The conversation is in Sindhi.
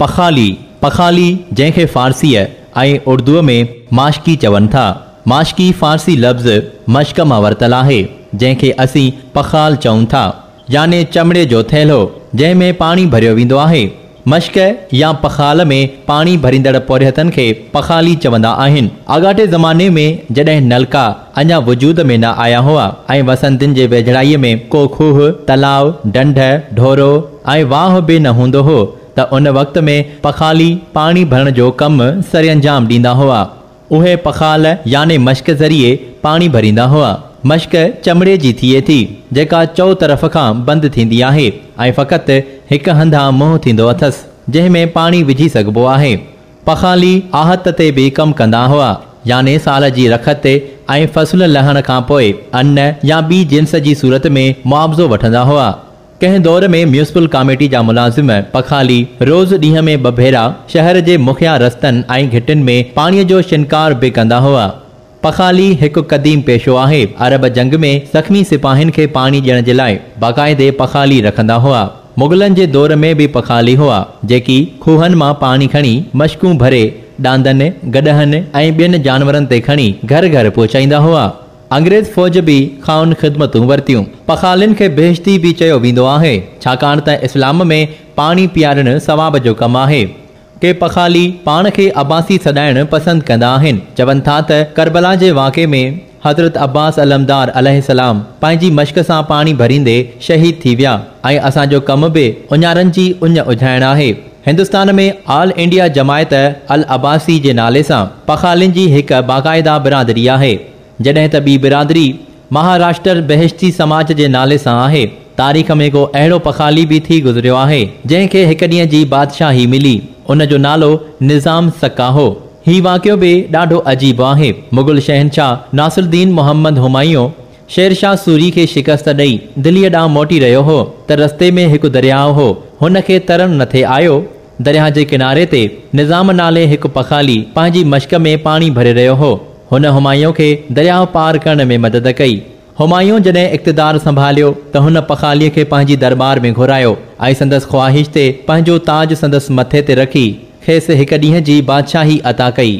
پخالي، پخالي جنهن کي فارسيء ۽ اردوء ۾ ماشڪي چون ٿا. ماشڪي فارسي لفظ مشڪ مان ورتل آهي، جنهن کي اسين پخال چئون ٿا، يعني چمڙي جو ٿيلهو، جنهن ۾ پاڻي ڀريو ويندو آهي. مشڪ يا پخال ۾ پاڻي ڀريندڙ پورهيتن کي پخالي چوندا آهن. آڳاٽي زماني ۾ جڏهن نلڪا اڃا وجود ۾ نه آيا هئا ۽ وسندين جي ويجهڙائيء ۾ ڪو کوهه، تلاء، ڍنڍ، ڍورو ۽ واهه به نه هوندو هو ته ان وقت ۾ پخالي پاڻي ڀرڻ جو ڪم سرانجام ڏيندا هئا. اهي پخال يعني مشڪ ذريعي پاڻي ڀريندا هئا. مشڪ چمڙي جي ٿئي ٿي، جيڪا چؤ طرف کان بند ٿيندي آهي ۽ فقط هڪ هنڌان منهن ٿيندو اٿس، جنهن ۾ پاڻي وجهي سگهبو آهي. پخالي آهت تي به ڪم ڪندا هئا، يعني سال جي رکت تي ۽ فصل لهڻ کان پوء ان يا ٻي جنس جي صورت ۾ معاوضو وٺندا هئا. ڪنهن دور ۾ ميونسپل ڪاميٽي جا ملازم پخالي روز ڏينهن ۾ ٻه ڀيرا شهر جي مکيه رستن ۽ گهٽين ۾ پاڻيء جو شنڪار به ڪندا هئا. پخالي هڪ قديم پيشو آهي. عرب جنگ ۾ زخمي سپاهين کي پاڻي ڏيڻ جي لاء باقاعدي پخالي رکندا هئا. مغلن جي دور ۾ به پخالي هئا، جيڪي کوهن مان پاڻي کڻي مشڪون ڀري ڏاندن، گڏهن ۽ ٻين جانورن تي کڻي گهر گهر پهچائيندا هئا. انگريز فوج به کانئن خدمتون ورتيون. پخالين کي بهشتي به چيو ويندو آهي، ڇاڪاڻ ته اسلام ۾ پاڻي پيارڻ ثواب جو ڪم آهي. ڪي پخالي پاڻ کي عباسي سڏائڻ پسند ڪندا آهن. چون ٿا ته ڪربلا جي واقعي ۾ حضرت عباس علمدار عليه السلام پنهنجي مشڪ سان پاڻي ڀريندي شهيد ٿي ويا ۽ اسان جو ڪم به اڃارن جي اڃ اجهائڻ آهي. هندستان ۾ آل انڊيا جماعت العباسي جي نالي سان پخالين جي هڪ باقاعده برادري آهي. جڏهن ته ٻي برادري مهاراشٽر بهشتي سماج جي نالي سان آهي. تاريخ ۾ ڪو اهڙو پخالي به ٿي گذريو آهي، جنهن کي هڪ ڏينهن جي بادشاهي ملي. ان جو نالو نظام سڪا هو. هي واقعو به ڏاڍو عجيب آهي. مغل شهنشاهه ناصرالدين محمد همايون شيرشاهه سوري کي شڪست ڏئي دليء ڏانهن موٽي رهيو هو ته رستي ۾ هڪ درياهه هو. هن کي ترڻ نٿي آيو. درياهه جي ڪناري تي نظام نالي هڪ پخالي پنهنجي مشڪ ۾ پاڻي ڀري رهيو هو. هن همايون کي درياهه پار ڪرڻ ۾ مدد ڪئي. همايون جڏهن اقتدار سنڀاليو ته هن پخالي کي پنهنجي درٻار ۾ گهرايو ۽ سندس خواهش تي پنهنجو تاج سندس مٿي تي رکي کيس هڪ ڏينهن جي بادشاهي عطا ڪئي.